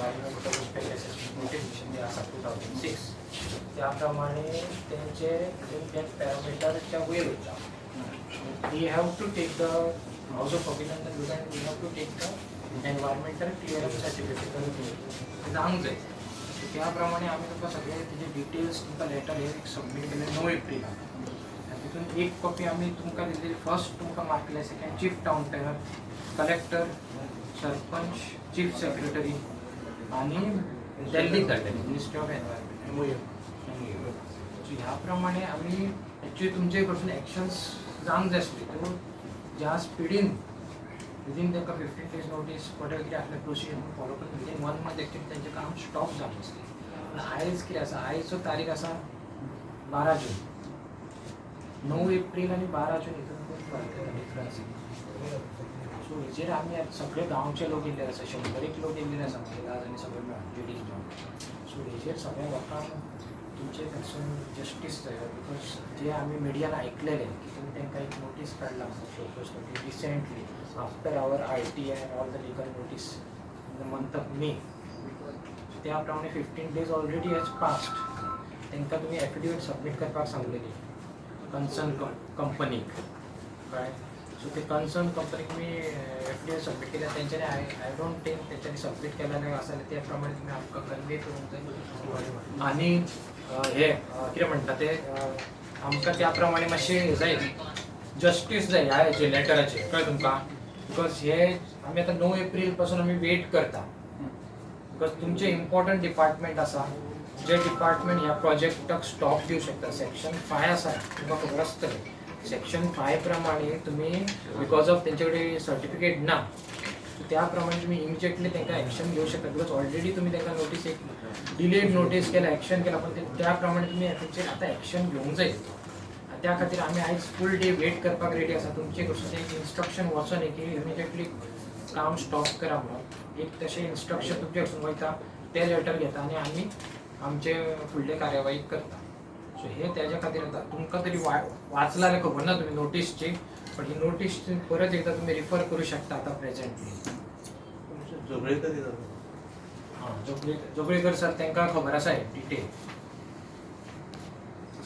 Environmental impact assessment notification जे आसा 2006, त्या प्रमाणे तेंचे ते पॅरामिटरच्या वयर वयता. We have to take the House of Abhinandan and we have to take the environmental clearance certificate. ते जावंक जाय. सो त्या प्रमाणे आमी तुमकां सगळे तेजे डिटेल्स तुमकां लेटर हे सबमीट केले 9 एप्रिलाक आनी तितून एक कॉपी आमी तुमकां दिल्ली. फर्स्ट तुमकां mark, second chief town planner, collector, sarpanch, chief secretary आनी दिल्लीक धाडलेली मिनिस्ट्री ऑफ एनवायरमेंट. सो ह्या प्रमाणे आमी एक्चुअली तुमचे कडसून एक्शन्स जावंक जाय आसली. त्यो ज्या स्पिडीन विदीन तांकां 15 डेज नोटीस, वॉटेवर कितें आसलें प्रोसिजर फॉलो करून विदीन वन मंथ एक्चुअली तेंचें काम स्टॉप जावंक आसलें. पूण आयज कितें आसा? आयजचो तारीख आसा 12 जून. 9 एप्रील आनी 12 जून हितून खूब फरक येता, डिफरन्स. सो हेजेर आमी आतां सगळे गांवचे लोक येयल्ले आसा, शंबर एक लोक येयल्ले आसा, महिला आनी सगळे मेळून लेडीज मेळून. सो हेजेर सगळ्या लोकांक तुमचे कडसून जस्टीस जाय, because जे आमी मिडियान आयकलेले की तुमी तांकां एक नोटीस काडला show cause notice recently after our RTI and all the legal notice in the month of May. त्या प्रमाणे 15 days already has passed. तांकां तुमी एफिडेवीट सबमीट करपाक सांगलेली कन्सर्न कंपनीक, कळ्ळें? सो ते कन्सर्न कंपनीक तुमी एफिडेवीट सबमीट केल्या तेंच्यांनी, I don't think तेंच्यांनी सबमीट केला नाही आसा जाल्यार त्या प्रमाणे तुमी आमकां कन्वे करूंक जाय. आनी हे कितें म्हणटा ते, आमकां त्या प्रमाणे मातशें जाय, जस्टीस जाय ह्या हेचेर, लेटराचेर, कळ्ळें तुमकां? Because हे आमी आतां 9 एप्रील पासून आमी वेट करता, because तुमचें इम्पॉर्टंट डिपार्टमेंट आसा, जे डिपार्टमेंट ह्या प्रोजेक्टाक स्टॉप दिवं शकता. सेक्शन 5 आसा, तुमकां खबर आसतलें. सेक्शन 5 प्रमाणे तुमी because of तेंचे कडेन सर्टिफिकेट ना, सो त्या प्रमाणे तुमी इमिजिएटली तांकां एक्शन घेवं शकता, because already तुमी तांकां नोटीस, एक डिलेड नोटीस केला, एक्शन केला, पण त्या प्रमाणे तुमी तेंचेर आतां एक्शन घेवंक जाय. आनी त्या खातीर आमी आयज फूल डे वेट करपाक रेडी आसा. तुमचे कडसून एक इन्स्ट्रक्शन वचोन की इमिजिएटली काम स्टॉप करा म्हणून एक तशें इन्स्ट्रक्शन तुमचे कडसून वयता, ते लेटर घेता आनी आमी आमचे फुडले कार्यवाही करता. सो हे तेज्या खातीर आतां तुमकां तरी वाचला जाल्यार खबर ना तुमी नोटीसची, पण ही नोटीस परत एकदां तुमी रिफर करूं शकता आतां प्रेझेंटली. जोगळेकर दिता. हां, जोगळेकर सर, तांकां खबर आसा डिटेल.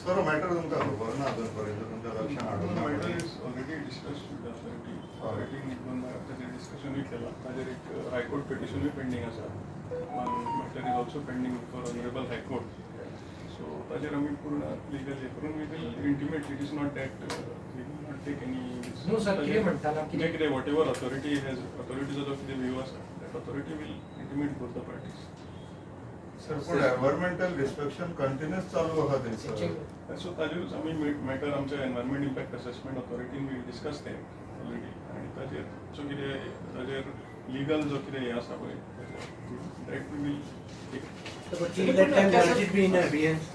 सर, मॅटर तुमकां खबर ना अजून पर्यंत, तुमच्या लक्षात हाडूंक ना? Matter is already discussed with the authority. Authority दोन ताजेर डिस्कशनूय केलां. ताजेर एक हायकोर्ट पिटिशनूय पेंडींग आसा. Matter is also pending for Honourable High Court. So ताजेर आमी पूर्ण लिगल हे करून we will intimate. It is not that we will not take any न्हू सर, कितें म्हणटा ना? कितें कितें what ever authority has, ऑथॉरिटीचो जो कितें व्यू आसा, that authority will intimate both the parties. Sir, पूण एनवायरमेंटल डिस्ट्रक्शन कंटिन्युअस चालू आहा थंयसर. सो ताजेरूच आमी मॅटर आमच्या एनवायरमेंट इम्पॅक्ट असेसमेंट ऑथॉरिटीन we discuss तें ऑलरेडी आनी ताजेर जो कितें ताजेर लिगल जो कितें हें आसा पळय, that we will take. But till that time, let it be in abeyance.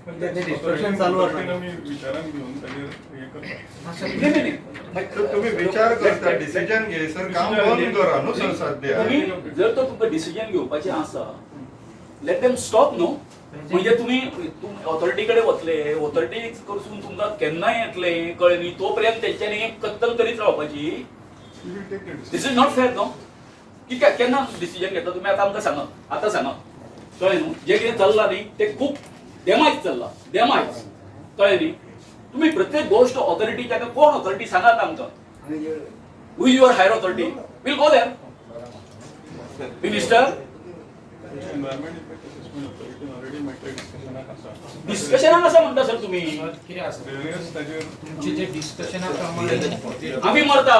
ते destruction चालू आसा. आमी विचारान घेवन ताजेर हें करता. हां सर. नाही नाही नाही. तर तुम्ही विचार करता, डिसिजन घे सर, काम बंद करा न्हू सर सध्या. तुम्ही जर तो तुमकां डिसिजन घेवपाचें आसा, let them stop न्हू. म्हणजे तुमी ऑथॉरिटी कडेन वतले, ऑथॉरिटी कडसून तुमकां केन्नाय येतलें, कळ्ळें न्ही? तो पर्यंत तेंच्यांनी कत्तल करीत रावपाची? We will take the This is not fair, no. कित्याक केन्ना डिसिजन घेता तुमी? आतां आमकां सांगा, आतां सांगा, कळ्ळें न्हू? जें कितें चल्लां न्ही, तें खूब डॅमेज चल्लां, डॅमेज, कळ्ळें न्ही? तुमी प्रत्येक गोश्ट ऑथॉरिटी, ताका कोण ऑथॉरिटी सांगात आमकां. Who is your higher authority? We'll go there. Minister. Environment impact assessment authority already matter डिस्कशनाक आसा. डिस्कशनाक आसा म्हणटा सर तुमी. सर, कितें आसा, वेरियस ताजेर तुमचे जे डिस्कशना प्रमाणे आमी मरता.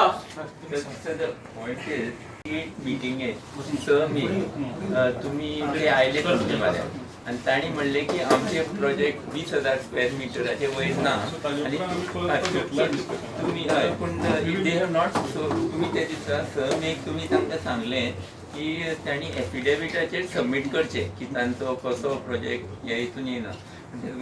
Sir, the point is, एक मिटिंगेत 6 मे तुमी ते आयले तुमचे म्हऱ्यान आनी तांणी म्हणलें की आमचे प्रोजेक्ट 20,000 स्क्वेअर मिटराचे वयर ना. So, ताजे आनी उपरांत आमी परत तो घेतला discussion. तुमी हय, पूण they have not. सो तुमी त्या दिसा 6 मेक तुमी तांकां सांगलें की तांणी एफिडेविटाचेर सबमीट करचें की तांचो कसो प्रोजेक्ट ह्या हितून येयना.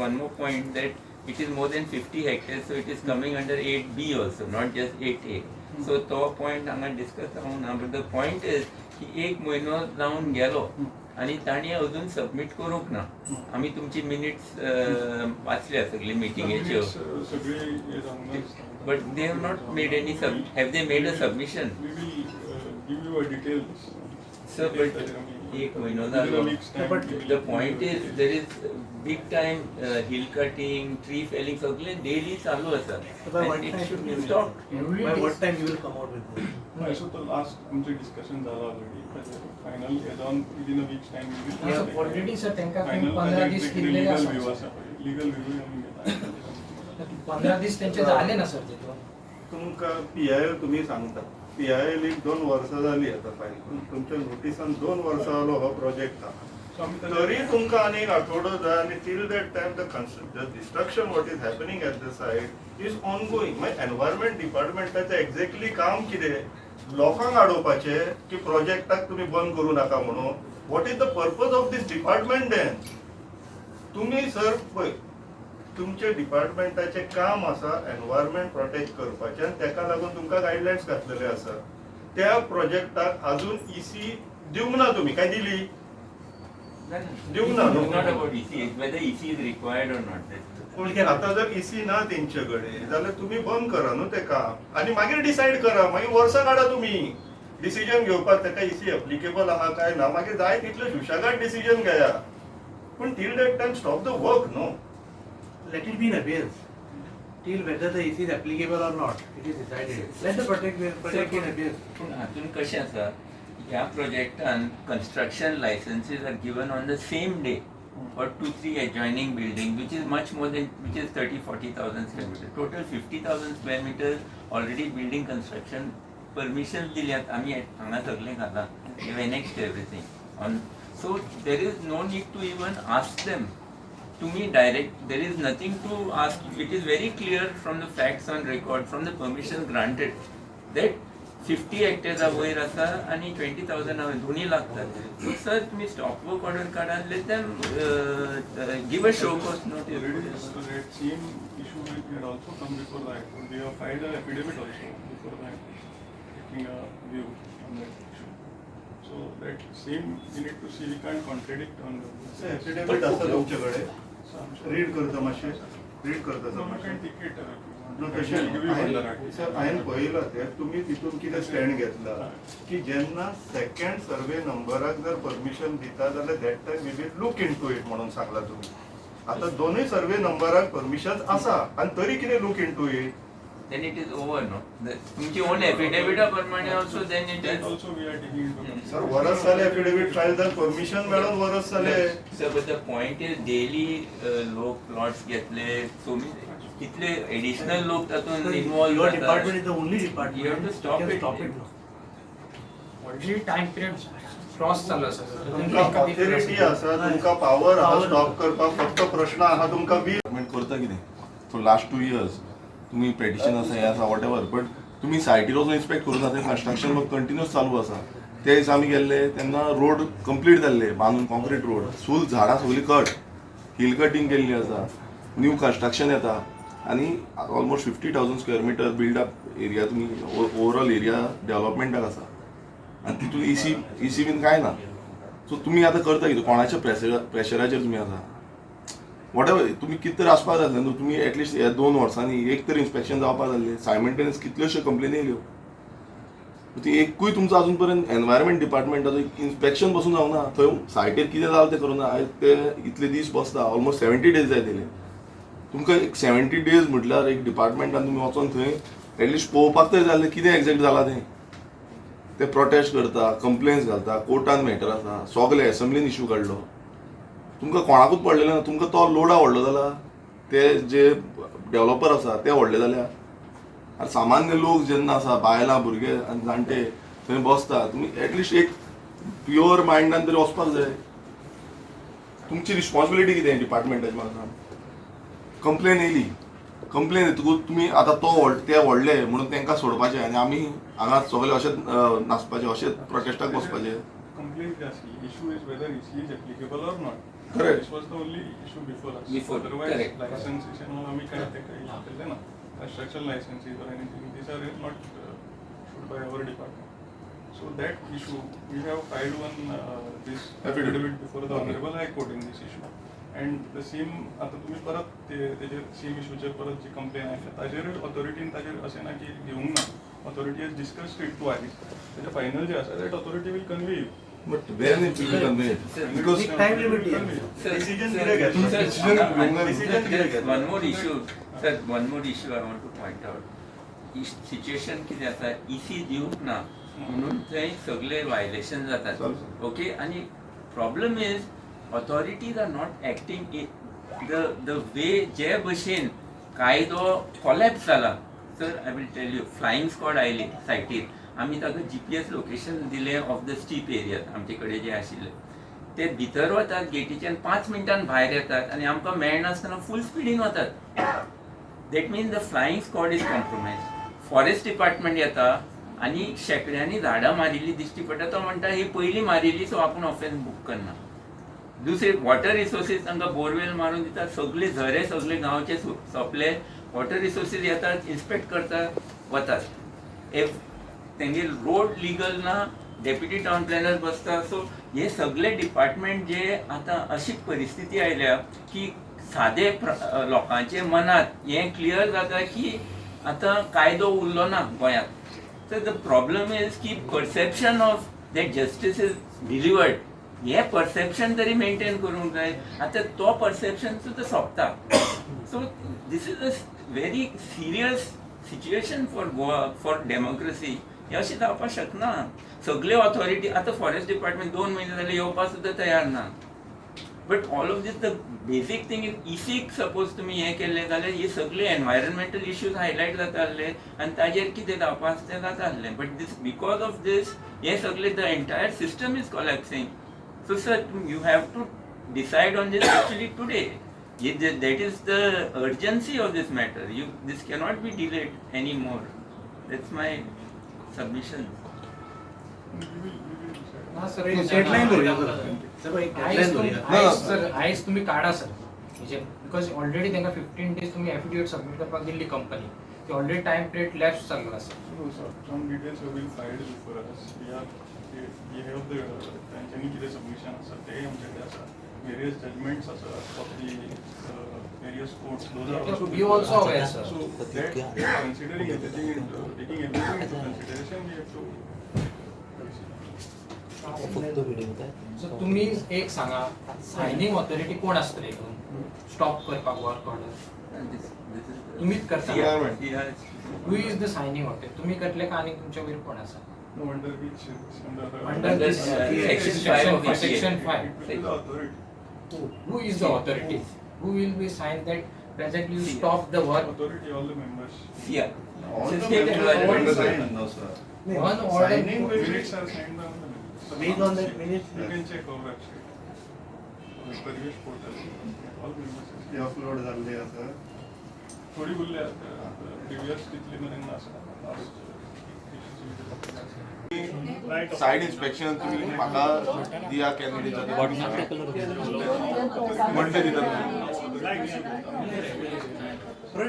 One more point, that it is more than 50 hectares, so it is coming under 8B also, not just 8A. So तो पॉयंट हांगा डिस्कस जावंक ना, बट the point is की एक म्हयनो जावन गेलो आनी तांणी अजून सबमीट करूंक ना. आमी तुमची मिनिट्स वाचल्या सगळी मिटिंगेच्यो. सगळी हे जावंक ना. But they have not made any sub have they made a submission? We will give you a details. Sir, but एक म्हयनो जालो. But The point is there is big time hill cutting, tree felling सगळे daily चालू आसा. So by what And it time should be you will- stopped. By what time you will come out with this? So तो last आमचें discussion जाला already, final as on within a week's time. Already sir तांकां 15 दीस दिल्लेले legal view आसा. आसा, legal view आमी घेता. 15 दीस त्यांचे झाले ना सर तितून. तुमकां पीआयएल तुमी सांगता, पीआयएल एक 2 वर्सां जाली आतां फायल करून, तुमच्या नोटिसान 2 वर्सां जालो हो प्रोजेक्ट आहा, सो आमी तरी तुमकां आनी एक आठवडो जाय आनी till that time the destruction what is happening at the site is ongoing. मागीर एनवायरमेंट डिपार्टमेंटाचें एक्झॅक्टली काम कितें? लोकांक आडोवपाचें की प्रोजेक्टाक तुमी बंद करूं नाका म्हणून? What is the purpose of this department then? तुमी सर पळय, तुमच्या डिपार्टमेंटाचें काम आसा एनवायरमेंट प्रोटेक्ट करपाचें आनी तेका लागून तुमकां गायडलायन्स घातलेले आसा. त्या प्रोजेक्टाक अजून इसी दिवंक ना, तुमी काय दिली? दिवंक ना न्हू? It's not about EC, it's whether EC is required or not. पूण आतां जर इसी ना तेंचे कडेन जाल्यार तुमी बंद करा न्हू तें काम आनी मागीर डिसायड करा, मागीर वर्सां काडा तुमी डिसिजन घेवपाक तेका इसी एप्लिकेबल आहा काय ना, मागीर जाय तितले सुशेगाद डिसिजन घेया, पूण till that time stop the work न्हू. Let it be in abeyance till whether the EC is applicable or not, it is decided. Let the project in abeyance. पूण हातून कशें आसा, ह्या प्रोजेक्टान construction licenses are given on the same day for 2-3 adjoining building, which is much more than, which is 30-40,000 square meter. Total 50,000 square meter already building construction permission दिल्यात आमी, हांगा सगळें घालां, we have annexed everything on. So there is no need to even ask them. To me direct, there is nothing to ask. It is very clear from the facts on record, from the permission granted, that 50 hectares वयर आसा आनी 20,000 दोन्ही लागतात. So sir, तुम्ही stop work order काडा, let them give a show cause Already, notice. so that same issue had also come before the High Court. We have filed an affidavit also before the High Court, taking a view on that issue. So that same we need to see, we can't contradict on the. Affidavit आसा तुमचे कडेन? So I'm sure. Read करता मातशें, read करता No, sir you मातशें. can take it. If you want. न्हू I'll तशें give you one the sir, हांवें पळयलां तें, तुमी तितून कितें स्टँड घेतला की जेन्ना सेकंड सर्वे नंबराक जर परमिशन दिता जाल्यार that time we will look into it म्हणून सांगला तुमी. आतां दोनूय सर्वे नंबराक परमिशन आसा आनी तरी कितें look into it? Then it is over, no? तुमची own affidavit प्रमाणे also then it That is. also we are taking into consideration. Sir, वरस जालें एफिडेवीट फायल जावन परमिशन मेळोन वरस जालें. Sir, but the point is daily लोक plots घेतले, so many कितले एडिशनल लोक तातूंत इन्वॉल्व Your जातात. department is the only department. You have to stop can it. Stop it now. Already time period cross जालो आसा. तुमकां ऑथॉरिटी आसा, तुमकां पावर आहा स्टॉप करपाक, फक्त प्रश्न आहा तुमकां बिल गव्हर्मेंट करता कितें फॉर लास्ट 2 इयर्स? तुमी पेटिशन आसा, हें आसा, what ever, but तुमी सायटीर वचून इन्स्पेक्ट करूं ना. तें कन्स्ट्रक्शन वर्क कंटिन्युअस चालू आसा. ते दिसा आमी गेल्ले तेन्ना रोड कंप्लीट जाल्ले बांदून, कॉन्क्रीट रोड, फूल झाडां सगळीं कट, हिल कटींग केल्ली आसा, न्यू कन्स्ट्रक्शन येता आनी almost 50,000 square meter build-up area तुमी ओवरऑल एरिया डेव्हलपमेंटाक आसा आनी तितून इसी बीन कांय ना. सो तुमी आतां करता कितें? कोणाच्या प्रेशराचेर तुमी आसा? What ever, तुमी कितें तरी आसपाक जाय न्हू. तुमी एटलिस्ट ह्या 2 वर्सांनी एक तरी इन्स्पेक्शन जावपाक जाल्लें. सायमल्टेनियस कितल्योश्यो कंप्लेनी येयल्यो, ती एकूय तुमचो अजून पर्यंत एनवायरमेंट डिपार्टमेंटाचो इन्स्पेक्शन बसून जावंक ना. थंय सायटीर कितें जालां तें करूं ना. आयज ते इतले दीस बसता, ऑलमोस्ट 70 डेज जायत येयले तुमकां. एक 70 डेज म्हटल्यार एक डिपार्टमेंटान तुमी वचोन थंय एटलिस्ट पळोवपाक तरी जाल्लें कितें एग्जॅक्ट जालां तें. ते प्रोटेस्ट करता, कंप्लेन्स घालता, कोर्टान मॅटर आसा, सगळे एसेंब्लीन इशू काडलो. तुमकां कोणाकूच पडलेलें ना. तुमकां तो लोडा व्हडलो जाला, ते जे डेव्हलपर आसा ते व्हडले जाल्या. आनी सामान्य लोक जेन्ना आसा, बायलां, भुरगे आनी जाणटे थंय बसता, तुमी एटलिस्ट एक प्युअर मायंडान तरी वचपाक जाय. तुमची रिस्पॉन्सिबिलिटी कितें डिपार्टमेंटाची म्हाका सांग. कंप्लेन येयली, कंप्लेन येतकूच तुमी आतां तो ते व्हडले म्हणून तांकां सोडपाचें आनी आमी हांगा सगळे अशेंच नाचपाचें, अशेंच प्रोटेस्टाक बसपाचें? Complaint जे आसली, issue is whether EC is applicable or not. Correct. This was the only issue before us. Before, Otherwise, correct. licenses and all आमी काय ते काही केल्लें ना. Construction licenses or anything, these are not issued by our department. So that issue, we have filed one this Affidavit. affidavit before the Honorable High Court in this issue. And the same, आतां तुमी परत ते तेजेर same इशूचेर परत जी complain आयल्या ताजेरूय ऑथॉरिटीन ताजेर अशें ना की घेवंक ना. Authority has discussed it twice. तेजें फायनल जें आसा that authority will convey you. But when it will be convenient? Because time limit Decision कितें घेतला? Decision घेवंक जाय. Decision कितें घेतला? One more issue, sir, one more issue I want to point out. Situation कितें आसा, इसी दिवंक ना म्हणून थंय सगळे वायलेशन जातात. ओके, आनी problem is authorities are not acting the way जे भशेन कायदो कोलॅप्स जाला. Sir, I will tell you, flying squad आयली सायटीर, आमी ताका GPS location दिलें ऑफ the steep area आमचे कडेन जे आशिल्ले ते भितर वतात गेटीच्यान 5 मिनटान भायर येतात आनी आमकां मेळनासतना फूल स्पिडीन वतात. That means the flying squad is compromise. Forest department येता आनी शेंकड्यांनी झाडां मारिल्ली दिश्टी पडटा. तो म्हणटा ही पयलीं मारिल्ली, सो आपूण ऑफेन्स बूक करना. दुसरे वॉटर रिसोर्सीस तांकां बोरवेल मारून दितात, सगळे झरे सगळे गांवचे सोंपले. वॉटर रिसोर्सीस येतात, इन्स्पेक्ट करतात, वतात. तेंगे रोड लिगल ना, डेप्युटी टावन प्लॅनर बसता. सो हे सगळे डिपार्टमेंट जे आतां अशी परिस्थिती आयल्या की सादे लोकांचे मनात हें क्लियर जाता की आतां कायदो उरलो ना गोंयांत. So the problem is की perception of that justice is delivered हें परसेप्शन तरी मेंटेन करूंक जाय. आतां तो परसेप्शन सुद्दां सोंपता. So this is a very serious situation for Goa, for democracy. हें अशें जावपाक शकना. सगळे ऑथॉरिटी आतां फॉरेस्ट डिपार्टमेंट 2 म्हयने जाले येवपाक सुद्दां तयार ना. But all of this, the basic thing is इसीक suppose तुमी हें केल्लें जाल्यार हे सगळे एनवायरमेंटल इश्यूज हायलायट जाता आसले आनी ताजेर कितें जावपा आसा तें जाता आसलें. But this because of this हे सगळे the entire system is collapsing. So sir, you have to decide on this actually today. That is the urgency of this matter. This cannot be delayed any more. That's my submission. ना sir, deadline धरुया sir, आयज तुमी काडा sir, because already तांकां 15 days तुमी affidavit submit करपाक दिल्ली company, ती already time period lapse जाल्लो आसा. Some details have been filed before us. We have the तांच्यांनी कितें सबमिशन आसा तेंय आमचे कडेन आसा. Various judgments आसा of the various courts. Those are also We also aware, sir. So that considering everything, taking everything into consideration, we have to. So तुम्ही एक सांगा, सायनिंग ऑथॉरिटी कोण आसतले हितून स्टॉप करपाक वर्क ऑर्डर? तुम्हीच करता? Who is the signing authority? तुम्ही करतले का आनी तुमच्या वयर कोण आसा? No, under which? Under this section 5 of EPA. Section 5. It will be the authority. Who is the authority? Who will be signed that presently you stop the work? Authority, all the members. Yeah. All the State members environment. sign now, sir. One order. Signing will be Minutes are signed by all the members. Based on that minutes. You can check our website. The Parivesh portal. All members. Upload जाल्ले आसा. थोडी उरल्या previous तितली मेरेन आसा. Side inspection तुम्ही म्हाका दिया कॅन्डिडेट मंडे दिता तुम्ही.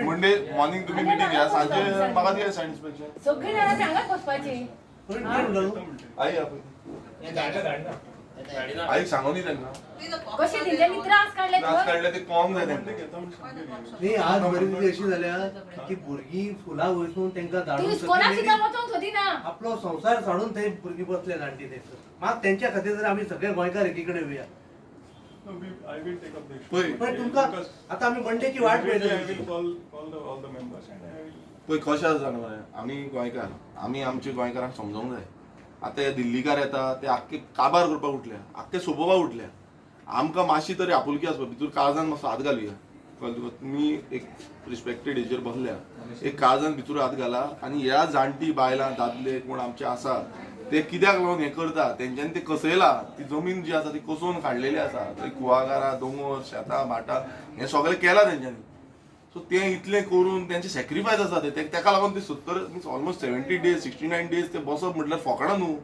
मंडे मॉर्निंग तुम्ही मिटींग घ्या, सांजे म्हाका दिया सायड इन्स्पेक्शन. सगळीं जाणां हांगाच बसपाची. आई आई सांगू न्ही तांकां कशें तेंच्यांनी त्रास काडले, त्रास काडले ते कॉम जाय तांकां. न्ही, आज परिस्थिती अशी जाल्या की भुरगीं फुलां वचून तांकां धाडून स्कुलाक सुद्दां वचोंक सोदिना, आपलो संवसार साडून थंय भुरगीं बसले जाणटी थंयसर. मात तेंच्या खातीर जर आमी सगळे गोंयकार एकी कडेन येवया. पण तुमकां आतां आमी मंडेची वाट पळयता. पळय कशें आसा जाणा मरे, आमी गोंयकार, आमी आमच्या गोंयकारांक समजोंक जाय. आतां हे दिल्लीकार येता ते आख्खे काबार करपाक उठल्या, आख्खे सोपोवपाक उठल्या. आमकां मातशी तरी आपुलकी आसपा, भितर काळजान मातसो हात घालुया. कळ्ळें तुका? तुमी एक रिस्पेक्टेड हेजेर बसल्या, एक काळजान भितर हात घाला आनी ह्या जाणटी बायलां दादले कोण आमचे आसा ते कित्याक लागून हें करता, तेंच्यांनी ते कसयला, ती जमीन जी आसा ती कसोवन काडलेली आसा. थंय कुळागरां, दोंगर, शेतां भाटां हें सगळें केलां तेंच्यांनी. सो तें इतलें करून तेंचे सॅक्रिफायस आसा ते, तेका लागून ते 70 means almost 70 days 69 days ते बसप म्हटल्यार फोकाणां न्हू.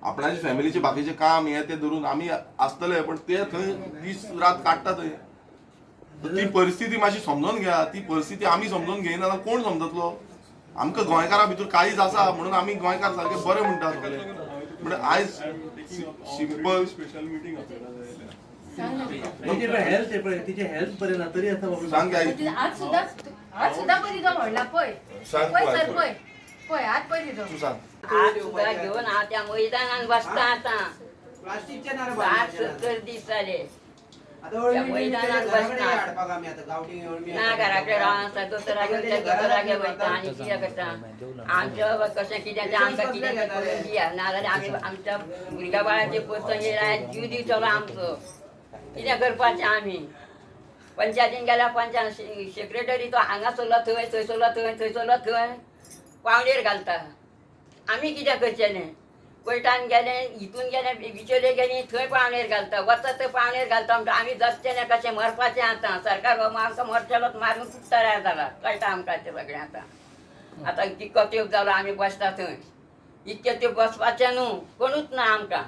आपणाचे फॅमिलीचे बाकीचे काम हें तें धरून आमी आसतले, पण ते थंय दीस रात काडटा थंय. ती परिस्थिती मातशी समजून घ्या. ती परिस्थिती आमी समजून घेयना जाल्यार कोण समजतलो? आमकां गोंयकारां भितर काळीज आसा म्हणून आमी गोंयकार सारके बरे म्हणटा सगळे. म्हणजे आयज सिंपल स्पेशल मिटींग हेल्थ तिचे हेल्थ बरें ना तरी आसा. सांग आज सुद्दां, आज सुद्दां बरी तो व्हडला पळय पळय सर, पळय पळय आज पळय तिजो तूं सांग. आज सुद्दां घेवन हांव त्या मैदानान बसता आतां. प्लास्टिकचे नारळ 60-70 दीस जाले मैदानात बसना ना घराकडे रावन आसा दोतोरागेर वयता दोतोरागेर वयता आनी कितें करता आमच्या कशें कितें तें आमकां कितें तें करून दिया नाजाल्यार आमी आमच्या भुरग्या बाळाचे पसंत येयला जीव दिवचलो आमचो कितें करपाचें आमी पंचायतीन गेल्यार पंचायत सेक्रेटरी तो हांगा सरलो थंय थंय सरलो थंय थंय सरलो थंय पावणेर घालता आमी कितें करचेलें कोयटान गेले हितून गेले बिचोले गेली थंय पावणेर घालता वचत थंय पावणेर घालता म्हणटा आमी जगचें ना कशें मरपाचें आतां सरकार हो आमकां मरचेलोच मारून खूब तयार जाला कळटा आमकां तें सगळें आतां आतां कितको तेंप जालो आमी बसता थंय इतके तेंप बसपाचें न्हू कोणूच ना आमकां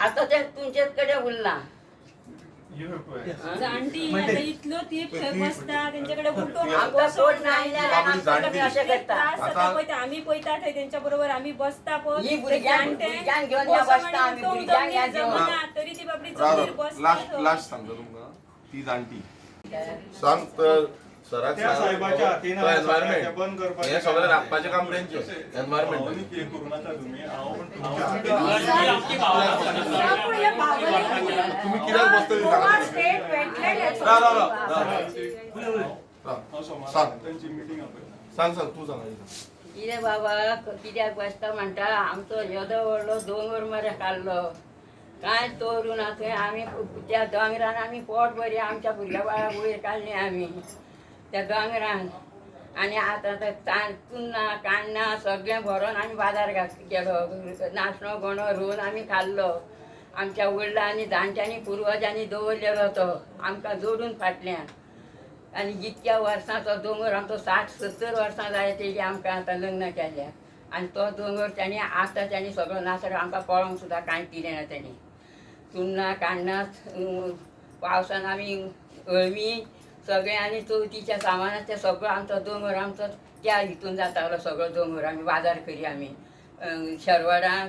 आतां तें तुमचेच कडेन उरलां. जाणटी आता इतलो तेप थंय बसता तेंच्याकडे उठून आमकां कोण ना आयल्यार आमकां तुमी अशें करता पळयता आमी पळयता थंय तेंच्या बरोबर आमी बसता पळय ही भुरग्यांक घेवन बसता आमी भुरग्यांक घेवन तरी ती बाबडी जमनीर बसता. लास्ट लास्ट सांगता तुमकां ती जाणटी सांग तर सराक साहेबाच्या हातीन एनवायरमेंट बंद करपाचें हें सगळें राखपाचें काम तेंचें एनवायरमेंट करूं नाका तुमी हांव तुमी कित्याक बसतली सांग तांची मिटींग आपयता. सांग सांग तूं सांग कितें बाबा कित्याक बसता म्हणटा आमचो येदो व्हडलो दोंगर मरे काडलो कांय दवरूं ना थंय आमी त्या दोंगरान आमी पोट बरी आमच्या भुरग्या बाळाक वयर काडली आमी त्या दोंगरान आनी आतां चुन्नां काण्णां सगळें भरोन आमी बाजार केलो नाचणो गोणो रोवन आमी खाल्लो आमच्या वडलांनी जाणट्यांनी पुर्वजांनी दवरलेलो तो आमकां जोडून फाटल्यान आनी जितक्या वर्सां तो दोंगर आमचो 60-70 वर्सां जाय तेजी आमकां आतां लग्न केल्या आनी तो दोंगर तांणी आतां तांणी सगळो नासलो आमकां पळोवंक सुद्दां कांय दिलें ना तांणी चुन्नां काण्णां पावसान आमी अळमी सगळें आनी चवथीच्या सामानाचें सगळो आमचो दोंगर आमचो त्या हितून जातालो सगळो दोंगर आमी बाजार करी आमी शरवडां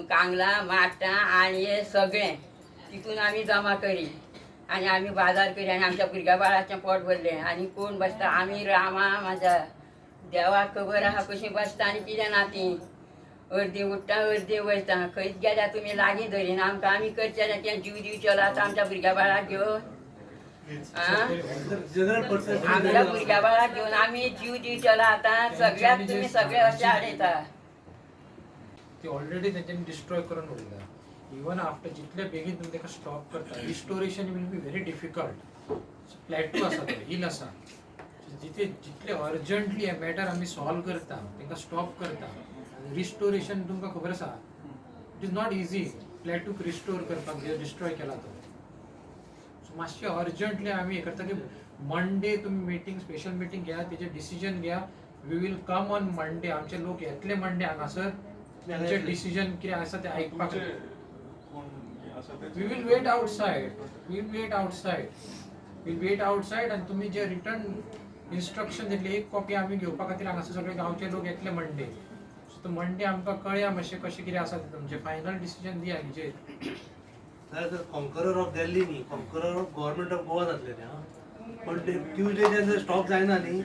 कांगलां माट्टां आणये सगळें तितून आमी जमा करी आनी आमी बाजार करी आनी आमच्या भुरग्या बाळाचें पोट भरलें आनी कोण बसता आमी रामा म्हाज्या देवाक खबर आहा कशीं बसता आनी कितें ना तीं अर्दी उठ्ठा अर्दी वयता खंयच गेल्यार तुमी लागीं धरिना आमकां आमी करचें ना तें जीव दिवचेलो आतां आमच्या भुरग्या बाळाक घेवन आमच्या भुरग्या बाळाक घेवन आमी जीव दिवचेलो आतां सगळ्याक तुमी सगळे अशें हाडयता. ती ऑलरेडी तेंच्यांनी डिस्ट्रॉय करून उडयला इवन आफ्टर जितले बेगीन तुमी ताका स्टॉप करता restoration will be very difficult. Plateau आसा तो हिल आसा जिथे जितले अर्जंटली हे मॅटर आमी सॉल्व करता तांकां स्टॉप करता रिस्टोरेशन तुमकां खबर आसा it is not easy प्लॅटूक restore करपाक जे डिस्ट्रॉय केला तो. सो मातशें अर्जंटली आमी हें करता की मंडे तुमी मिटींग स्पेशल मिटींग घेया तेजेर डिसिजन घेया we will come on Monday आमचे लोक येतले मंडे हांगासर तुमचें डिसिजन कितें आसा तें आयकपाक. We will wait outside we will wait outside we will wait outside आनी तुमी जे रिटर्न इन्स्ट्रक्शन दितले एक कॉपी आमी घेवपा खातीर हांगासर सगळे गांवचे लोक येतले मंडे. सो तो मंडे आमकां कळया मातशें कशें कितें आसा तें तुमचें फायनल डिसिजन दिया हेजेर. कॉन्करर ऑफ दिल्ली न्ही conqueror of government of Goa जातले ते आं पण ट्युजडे जेन्ना स्टॉप जायना न्ही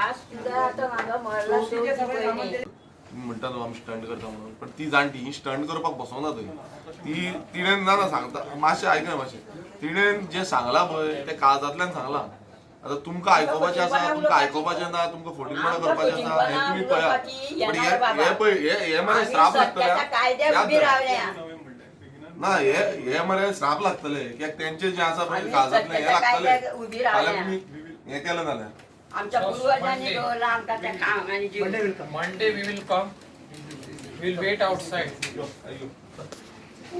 आज सुद्दां आतां म्हाका मरला म्हणटा न्हू आमी स्टंट करता म्हणून पण ती जाणटी ही स्टंट करपाक बसोना थंय ती तिणें ना ना सांगता मातशें आयकय मातशें तिणें जें सांगलां पळय तें काळजांतल्यान सांगलां. आतां तुमकां आयकुपाचें आसा तुमकां आयकुपाचें ना तुमकां फटींगपणां करपाचें आसा हें तुमी पळया पण हे पळय हे मरे श्राप लागतले ना हे हे मरे श्राप लागतले कित्याक तेंचे जे आसा पळय काळजांतलें हें लागतलें फाल्यां तुमी हें केलें जाल्यार आमच्या पूर्वजांनी दवरला आमकां तें काम आनी जीव. Monday we will come we will wait outside.